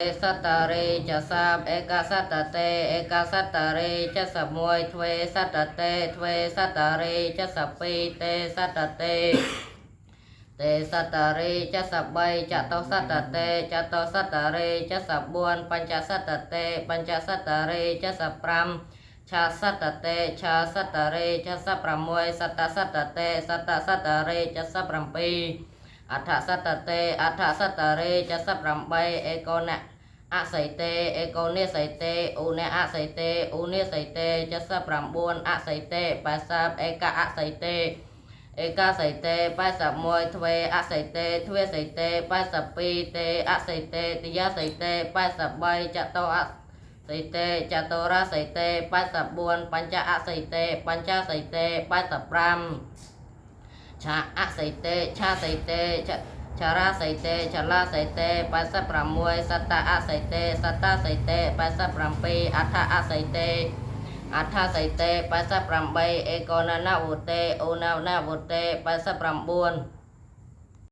សតរិចសាបឯកសតតេឯកសតរិ71ទ្វេសតតេទ្វេសតរិ72ទេសតតេទេសតរិ73ចតុសតតេចតុសតរិ74បញ្ចសតតេបញ្ចសតរិ75ឆាសតតេឆាសតរិ76សតសតតេសតសតរិ77អដ្ឋសតតេអដ្ឋសតរិ78ឯកោណៈអសីតេឯកោនិសីតេឧនៈអសីតេឧនិសីតេ79អសីតេ80ឯកអសីតេឯកសីតេ81ទ្វេអសីតេទ្វេសីតេ82ទេអសីតេទយសីតេ83ចតោអសីតេចតោរសីតេ84បញ្ចអសីតេបញ្ចសីតេ85ឆាអសីតេឆាសីតេឆារាសីតេឆលាសីតេ86សតអសីតេសតសីតេ87អដ្ឋអសីតេអដ្ឋសីតេ88ឯកោននវតេអូននវតេ89។